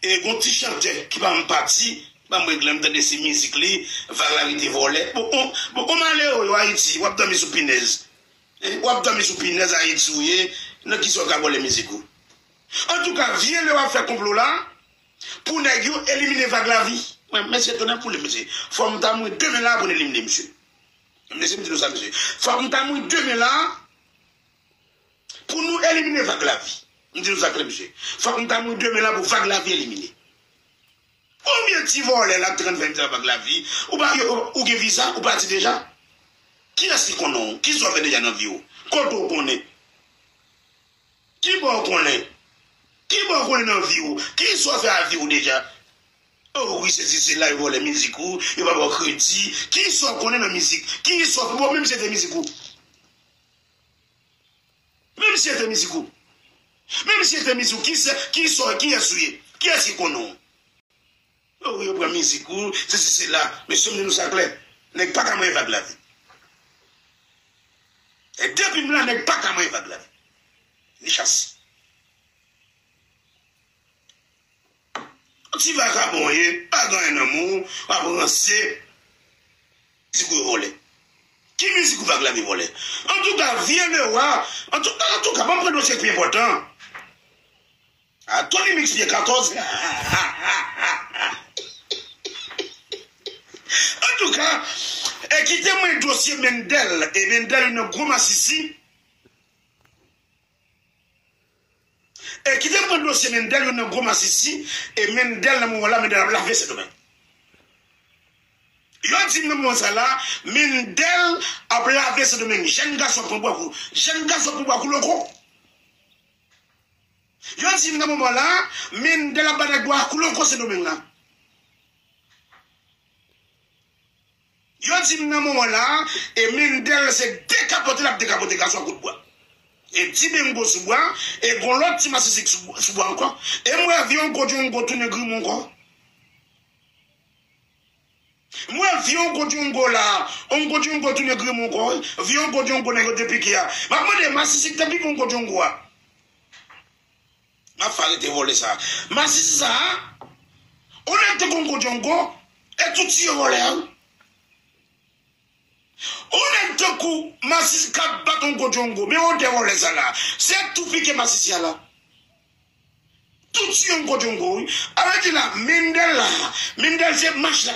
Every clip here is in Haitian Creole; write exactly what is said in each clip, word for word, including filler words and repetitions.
E gon ti chantè ki pa m pati, pa m regle m tande se mizik li, Vaglavi te vòlè. Bon, on, bon, on malere yo Ayiti, w ap dòmi sou pinèz. Hein? W ap dòmi sou pinèz Ayiti ou ye, nan kisa w ka vòlè mizik ou? Antouka, vye lè w ap fè konplo la, pou nèg yo elimine Vaglavi. Mwen, mesye, tonnè poule, mesye. Fò m ta mouri demen la pou n elimine misye. Mesye, m di nou sa, mesye. Fò m ta mouri demen la, pou nou elimine Vaglavi. M di nou sa klè, mesye. Fòk m ta mouri demen la pou Vaglavi elimine. Konbyen ti vòlè l ap trannfè mitan Vaglavi? Ou pa, yo, ou gen viza? Ou pati deja? Kiyès ki konnen w? Kisa w fè deja nan vi w? Kote w konnen? Kibò w konnen? Kibò w konnen nan vi w? Kisa w fè a vi w deja? Oh wi, sesi sela, yo vòlè mizik ou, yo pa ba w kredi. Kisa w konnen nan mizik? Kisa w fè? Bon, menm si se te mizik ou. Menm si se te mizik ou. Menm si se te mizik ou, kisa, kisa, kiyès ou ye? Kiyès ki konnen w? Oh wi, yo pran mizik ou, sesi sela. Mesye, m di nou sa klè. Nèg pa ka manyen Vaglavi. E depi m la, nèg pa ka manyen Vaglavi. Ni chans. Yon ti vakabon w ye, pa gen anyen nan men w, w ap ranse. Mizik ou yo vòlè. Ki mizik ou Vaglavi vòlè? Antouka, vye Lewa, antouka, antouka, ban m pran dosye k pi enpòtan. A, Tony Mix pye katòz. Antouka, e kite mwen dosye Mendel, e Mendel youn nan gwo masisi. E kite m pran dosye Mendel, youn nan gwo masisi, e Mendel nan moman la, Mendel ap lave Sendomeng. Yo di m nan moman sa la, Mendel ap lave Sendomeng. Jèn gason ap pran bwa kou, jèn gason ap pran bwa kou loko. Yo di m nan moman la, Mendel ap ba nèg bwa kou loko Sendomeng la. Yo di m nan moman la, e Mendel se dekapote l ap dekapote gason a kout bwa. E Dibengo sou bwa, e gon lòt ti masisi sou, sou bwa ankò. E m wè vye Onko Djongo tounen grimon ankò. M wè vye Onko Djongo la, Onko Djongo tounen grimon ankò, wi. Vye Onko Djongo nèg yo te pike a. M ap mande masisi ki te pike Onko Djongo a. M ap fè arete vòlè sa. Masisi sa, on nèg tankou Onko Djongo, e tou tiye vòlè a, wi. On nèg tankou masisi k ap bat Onko Djongo, men on de vòlè sa la. Se tou pike masisi a la. Tou tiye Onko Djongo, wi. A vle di la, Mendel la, Mendel se mach la,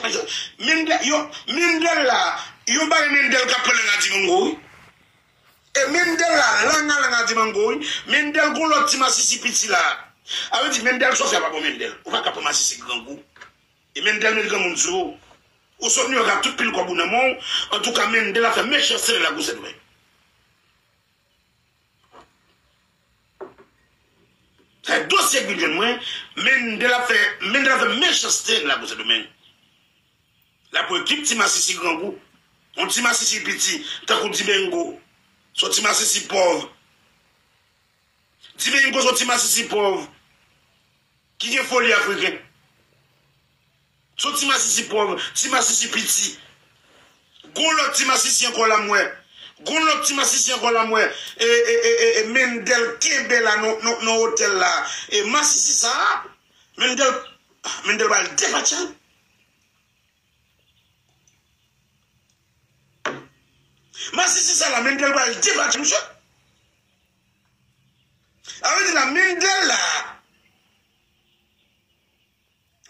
Mendel, yo, Mendel la, yo bare Mendel k ap pran lang a Dibengo, wi. E Mendel la, lang a lang a Dibengo, wi. Mendel gon lòt ti masisi piti la. A vle di Mendel sa w fè pa bon Mendel. Ou pa ka pran masisi grangou. E Mendel met granmoun sou ou. Ou sot Nouyòk ak tout pil kòb ou nan men w. Antouka, Mendel ap fè mechanste nan Lagosèdomeng. Sa dosye k vin jwenn mwen, Mendel ap fè, Mendel ap fè mechanste nan Lagosèdomeng. L ap pran ekip ti masisi grangou. Yon ti masisi piti, tankou Dibengo. Se yon ti masisi pòv. Dibengo se yon ti masisi pòv. Ki gen foli afriken. Se yon ti masisi pòv, ti masisi piti. Gon lòt ti masisi ankò la m wè. Gon lòt ti masisi ankò la m wè. E, e, e, e, e Mendel kenbe la nan, nan, nan otèl la. E masisi sa, Mendel, Mendel pral depatcha l. Masisi sa la, Mendel pral depatcha misye. A vle di la, Mendel la.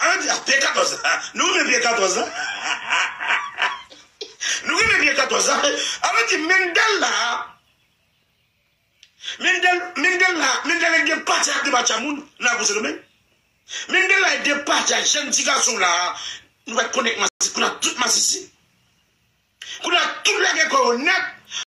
A vle di, a, pye katòz la. Nou renmen pye katòz la. Nou renmen pye katòz la. A vle di, Mendel la. Mendel, Mendel la, Mendel e depatcha, depatcha moun nan Lagosèdomeng. Mendel la e depatcha jèn ti gason la. Nou pa t konnen masisi, kounye a tout masisi. Kounye a tout lage kò yo nèt.